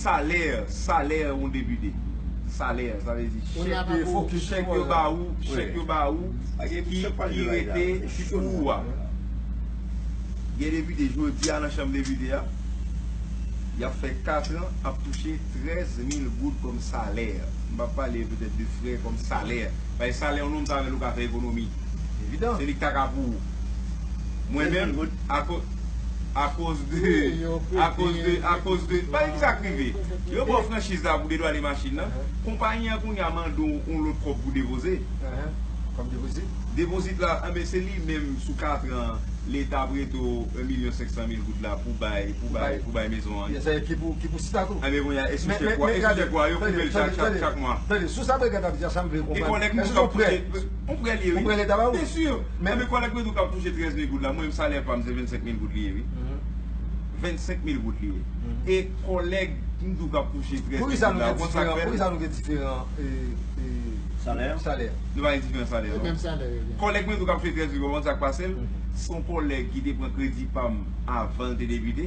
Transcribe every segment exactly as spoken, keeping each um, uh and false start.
Salè, salè yon depite. Salè, sa vle di chèk, chèk yo ba ou, chèk yo ba ou, ki, ki rete pou ou a. Gen depite jodi a nan chanm depite a, y ap fè kat an, ap touche trèz mil goud kòm salè. M p ap pale petèt de frè kòm salè. Paske salè yon nonm sa avè l ou ka fè ekonomi. Evidan. Se li k ta ka pou ou. Mwen menm, akoz, akoz de, akoz de, akoz de, pa gen ki sa k rive. Yo ba w franchiz la pou detwaye machin nan. Konpayi an kounye a mande w yon lòt kòb pou depoze. Kòb depozit? Depozit la, anben, se li menm sou kat an, Leta prete w yon milyon senk san mil goud la pou bay, pou bay, pou bay mezon an. Ki pou, ki pou sista tou. Anben, kounye a, e sou chèk kwa, e sou chèk kwa, yo koupe l chak, chak, chak mwa. Tande, sou sa Brigad ap di a, sa m vle konprann. E kòlèg mwen tou k ap touche, yon prè li ye, wi. Yon prè Leta ba ou? Byen si. Men kòlèg mwen tou k ap touche trèz mil goud la, mwen menm salè pa m se vennsenk mil goud li ye, wi. Vennsenk mil goud li ye. E kòlèg m tou k ap touche trèz mil goud la, ou konn sa k fè l? Poukisa nou gen diferan, poukisa nou gen diferan, e, e, salè? Salè. Nou pa gen diferan salè, non. Menm salè yo gen. Kòlèg mwen tou k ap touche trèz mil goud, ou konn sa k pase l? Se yon kòlèg ki te pran kredi pa m avan l te depite.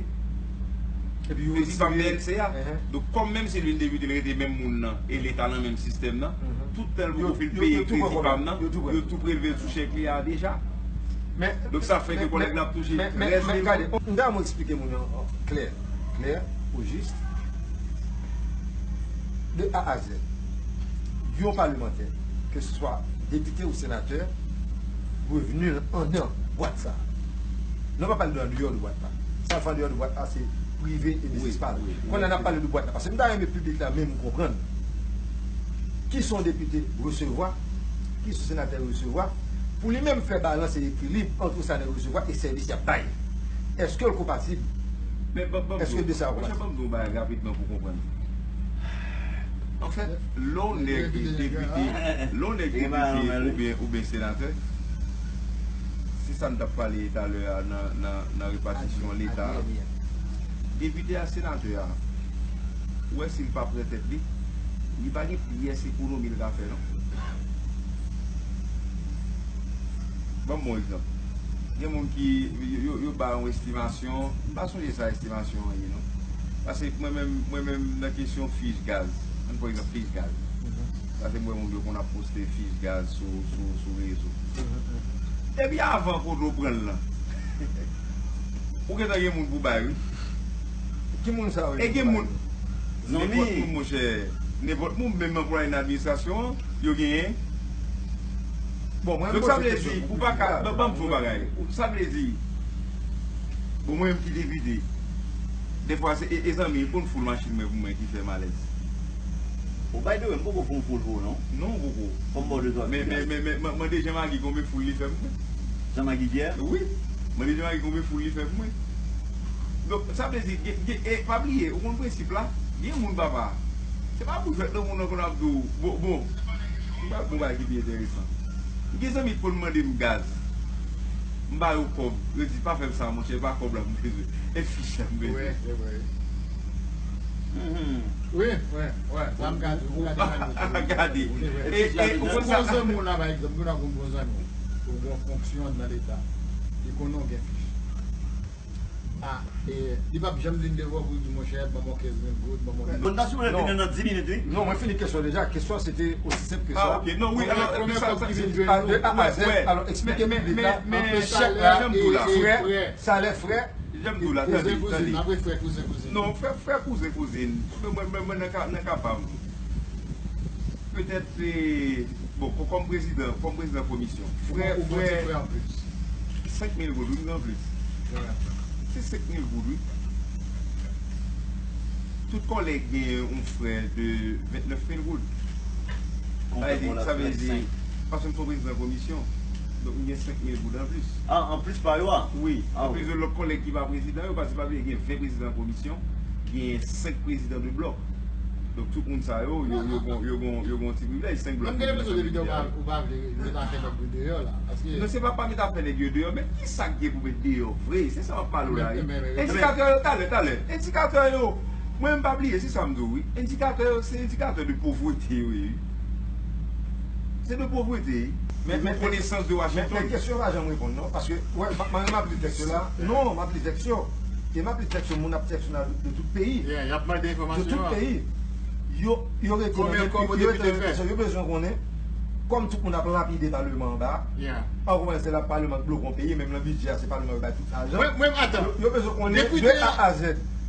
Epi yo retire. Kredi pa m P L C a. Donk, kòm menm si l vin depite, l rete menm moun nan, e Leta nan menm sistèm nan, tout tan l poko fin peye kredi pa m nan, yo tou prelve l sou chèk li a deja. Donk, sa fè ke kòlèg la ap touche trèz mil goud. Men, men, men, gade, m ta renmen w eksplike moun yo, klè, klè, ojis, de A a Z. Yon palemantè, ke se swa depite ou senatè, revni l anndan bwat sa a. Nou pa pale de andeyò de bwat la. Sa l fè andeyò de bwat la, se prive e biznis pa l. Kounye a n ap pale de bwat la. Paske m ta renmen piblik la menm konprann ki sa yon depite resevwa, ki sa yon senatè resevwa, pou li menm fè balans e ekilib ant sa nèg resevwa e sèvis y ap bay. Èske l konpatib? Èske de sa yo konpatib? Monchè, ban m di w yon bagay rapidman pou w konprann. Anfèt, lè yon nèg depite, lè yon nèg depite oubyen, oubyen senatè, se sa n t ap pale talè a nan, nan, nan repatisyon Leta a. Depite a, senatè a, ou wè si l pa pran tèt li, li pa gen pyès ekonomi l ka fè, non. Ban m yon egzanp. Gen moun ki, yo, yo, yo ba yon estimasyon, m pa sonje sa estimasyon an ye, non. Paske mwen menm, mwen menm nan kesyon fich gaz, ann pran egzanp fich gaz. Paske m wè moun yo konn ap poste fich gaz sou, sou, sou rezo. Epi avan kote w pran l lan, ou gentan gen moun pou bay, wi. Ki moun sa yo? E gen moun, nenpòt moun, monchè, nenpòt moun, menm anplwaye nan administrasyon an, yo genyen. Bon, mwen, donk, sa vle di, ou pa ka, ban, ban m di w yon bagay. Sa vle di, bon, mwen menm ki depite, defwa, se, e, e zanmi, konn foul machin mwen pou mwen ki fè m alèz. Bon, by the way, m poko fè yon foul pou ou, non. Non, ou poko. Fò m ba w de twa. Men, men, men, men, men, mande Jean Magui konbyen foul li fè pou mwen. Jean Magui Pierre? Wi. Mande Jean Magui konbyen foul li fè pou mwen. Donk, sa vle di, gen, gen, e, pa bliye, ou konn prensip la, gen moun, papa. Se pa pou jwèt nan moun nan konn ap di w, bon, bon, m pral bon bagay ki pi enteresan. M gen zanmi ki konn mande m gaz. M ba yo kòb. Yo di, pa fè m sa, monchè, e pa kòb la m bezwen. E fich la m bezwen. Wi, wi, wi. Wi, wi, wi. Sa m ka di, ou gade sa nou di. Gade. E, e, ou konn sa? Bon zanmi w la, pa egzanp, ou nan bon zanmi w. Ou gen fonksyon nan Leta. Li konnen w gen fich. A, e, li p ap janm vin devan w pou l di, monchè, ban m yon kenz mil goud, ban m yon... Bon, n ta sipoze fini nan dis minit, wi. Non, mwen fini kesyon deja. Kesyon se te osi senp ke sa. A, ok. Non, wi, alò, sa, sa, de A a Z. Alò, eksplike piblik la, ant chèk la, frè, salè frè, kouzen, kouzin, apre frè, kouzen, kouzin. Non, frè, frè, kouzen, kouzin. Mwen, mwen, mwen, mwen nan ka, nan ka pa m. Petèt, e, bon, kò-, kòm prezidan, kòm prezidan komisyon. Frè, frè, senk mil goud, wi, m gen anplis. Se senk mil goud, wi. Tout kòlèg gen yon frè de vennèf mil goud. Sa vle di, sa vle di, paske m se yon prezidan komisyon, donk m gen senk mil goud anplis. A, anplis pa yo a? Wi, anplis de lòt kòlèg ki pa prezidan yo, paske pa bliye gen ven prezidan komisyon, gen senk prezidan de blòk. Donk, tout moun sa yo, yo, yo gon, yo gon, yo gon ti privilèj, senk blòk. Mwen gen enpresyon depi ou pa, ou pa vle met afè nèg yo deyò la, paske... Non, se pa, pa met afè nèg yo deyò, men kisa k gen pou met deyò vre? Se sa m ap pale w la, wi. Endikatè yo, talè, talè. Endikatè yo, mwen menm pa bliye, se sa m di w, wi. Endikatè yo, se endikatè de povrete yo ye, wi. Se de povrete, wi. Men, men, konesans de Washington. Men, men kesyon yo pa janm reponn, non, paske, wè, m, m, m ap li tèks yo la. Non, m ap li tèks yo. E m ap li tèks yo, moun ap tèks yo nan de tout peyi. Yeah, y ap mande enfòmasyon. De tout peyi. Yo, yo rete nan yo rete nan yo bezwen konnen, kòm tout moun ap lapide palman anba, an kòmanse la palman bloke yon peyi, menm nan bidjè a, se palman yo bay tout lajan. Mwen, mwen, atan. Yo, yo bezwen konnen de A a Z.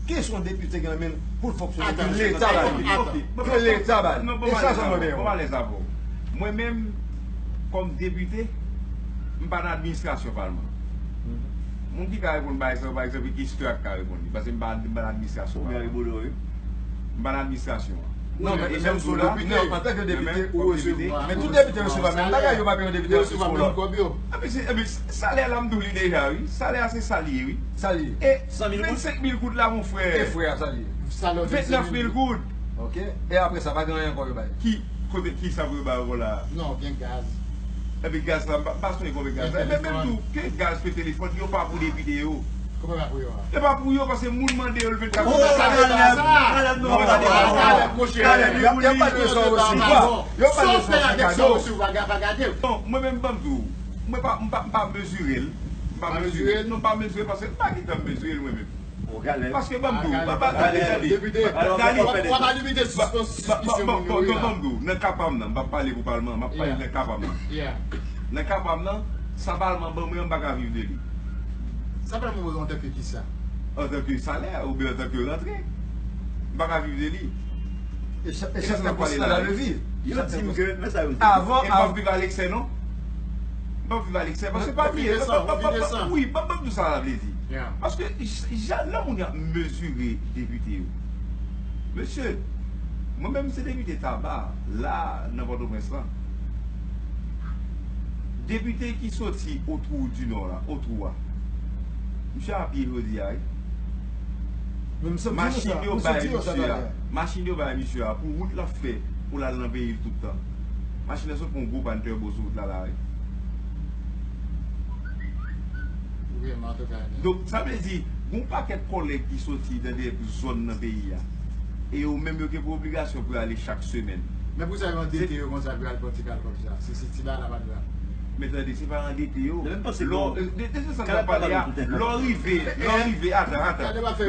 Ki jan yon depite gen nan men l pou l fonksyone, ke Leta ba li? Ke Leta ba li. E sa sèlman mwen. Mwen menm, kòm depite, m pa nan administrasyon palman. Moun ki ka reponn bagay sa yo, pa egzanp, Istwa k ka reponn li, paske m pa, m pa nan administrasyon. Ou byen ribodo, wi. M pa nan administrasyon an. Non, men, men jan m di w la, men antanke depite, ou resevwa. Men tout depite resevwa menm bagay, yo pa gen yon depite resevwa lòt kòb yo. Epi, se- epi, salè la, m di w li deja, wi. Salè a, se sa l ye, wi. Sa l ye. E vennsenk mil goud la, mon frè. E frè a, sa l ye. Vennèf mil goud. Ok. E apre sa, pa gen anyen ankò yo bay? Ki, kote, ki sa pou yo bay ankò la? Non, gen gaz. Epi gaz la, m pa, m pa sonje konbyen gaz la. Men, men m di w, ke gaz, ke telefòn, yo pa pou depite yo. Kòman pa pou yo a? E pa pou yo, paske moun mande yo l vennkat. Ou pa pale de sa. Non, pa pale de sa. Kalèb, monchè. Kalèb, yo pale de sa w resevwa. Yo pale de sa w resevwa. Sa w fè avèk sa w resevwa, pa gade. Non, mwen menm, ban m di w. Mwen pa, m pa, m pa mezire l. M pa mezire l. Non, m pa mezire l paske m pa gentan mezire l mwen menm. Paske ban m di w, pa, pa, tande, tande. Depite, w ap alimite sispann sispesyon moun yo ye a. Ban m di w, nan ka pa m nan, m p ap pale pou palman, m ap pale nan ka pa m nan. Nan ka pa m nan, sa palman ban mwen an, m pa ka viv de li. Sa palman ban w antanke kisa? Antanke salè oubyen antanke rantre. M pa ka viv de li. E sa, e sa fè konsa la le vi. Yo di m ke, men sa yo di. Avan, e m p ap viv a leksè non. M p ap viv a leksè paske pa byen. Wi, ban m di w sa la vle di. Paske jan lè moun y ap mezire depite yo. Mesye, mwen menm se depite Taba la nan Pòtoprens lan. Depite ki soti Otwou di Nò la, Otwou a. Misye a pye jodi a, wi. Machin yo bay misye a, machin yo bay misye a pou wout l ap fè pou l al nan peyi l tout tan. Machin nan sot pran yon gwo pàn tèbo sou wout la la, wi. Donk, sa vle di, gon pakèt kòlèg ki soti nan de zòn nan peyi a. E yo menm yo gen pou obligasyon pou yo ale chak semèn. Men pou sa yo andete yo konsa pou yo al pran ti kalòt sa. Se, se ti bagay la pa grav. Men tande, se pa andete yo. Lè, de, de, de sa n ap pale a, lè w rive, lè w rive, atan, atan. Lè, lè w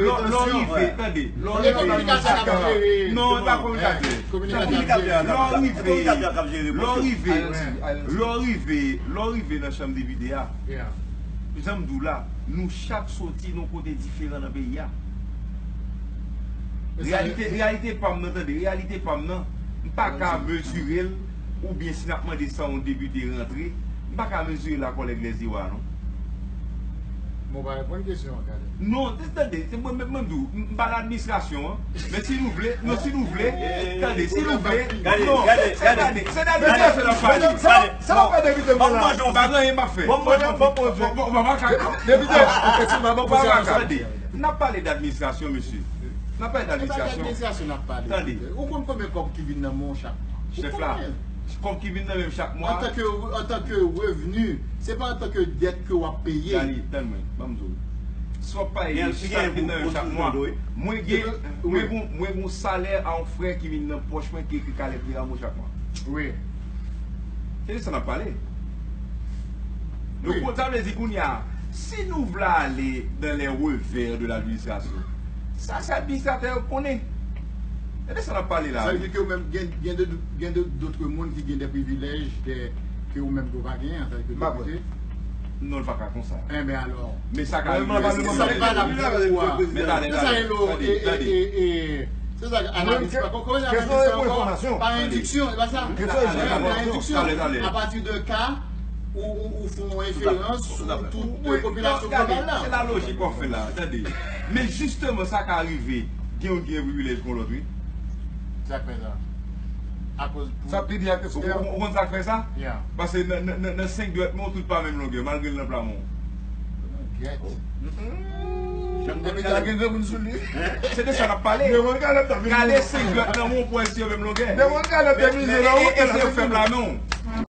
rive, tande, lè w rive, non, e pa kominikatè. Lè w rive, lè w rive, lè w rive, lè w rive nan chanm depite a. Jan m di w la, nou chak soti nan yon kote diferan nan peyi a. Reyalite, reyalite pa m nan, tande, reyalite pa m nan, m pa ka mezire l, oubyen si n ap mande sa yon depite rantre, m pa ka mezire la kòlèg lèziwa non. Bon, pa reponn kesyon an, Kalèb. Non, tande, se mwen menm, mwen di w, m pa nan administrasyon an. Men si nou vle, non, si nou vle, tande, si nou vle, non, se tande, se tande, se tande, se tande. Sa w fè depite mwen la? M pa gen anyen m ap fè. Depite, tande, n ap pale d administrasyon, mesye. N ap pale d administrasyon. Tande. Ou konn konbyen kòb ki vin nan men w chak mwa? Chèf la, kòb ki vin nan men m chak mwa. Antanke, antanke revni, se pa antanke dèt ke w ap peye. Dali, tann mwen, ban m di w. Si w ap pale de sa k vin nan men m chak mwa, mwen gen, mwen gen, mwen gen yon salè a yon frè ki vin nan pòch mwen ki ekri Kalèb Gueramo chak mwa. Wi. Se de sa n ap pale. Donk, sa vle di kounye a, si nou vle ale dans les revers de l'administration, sa se administratè yo konnen. Se de sa n ap pale la. Sa vle di ke ou menm gen, gen de, gen de, dòt moun ki gen de privilèj de, ke ou menm ou pa genyen antanke depite? Non, l pa ka konsa. Enben alò. Men sa ka rive. Sa pa la pou ou a. Men tande, tande, tande. Se sa, analis pa, kòman, analis pa ankò? Pa endiksyon, e pa sa? Pa endiksyon. Apati de ka, ou, ou, ou fè yon enferans sou tout popilasyon global la. Se la lojik w ap fè la, tande. Men jisteman, sa ka rive, gen yon gen privilèj kon lòt, wi. Sa k fè sa? Akoz pou... Sa pi byen ke... Ou, ou, ou konn sa k fè sa? Paske nan, nan, nan, nan senk dwèt men w, tout pa menm longè, malgre l nan pla men w. Gèt. Depi la gen granmoun sou li. Se de sa n ap pale. Gade senk dwèt nan men w pou wè si yo menm longè. E, e, e se yo k fè pla men w.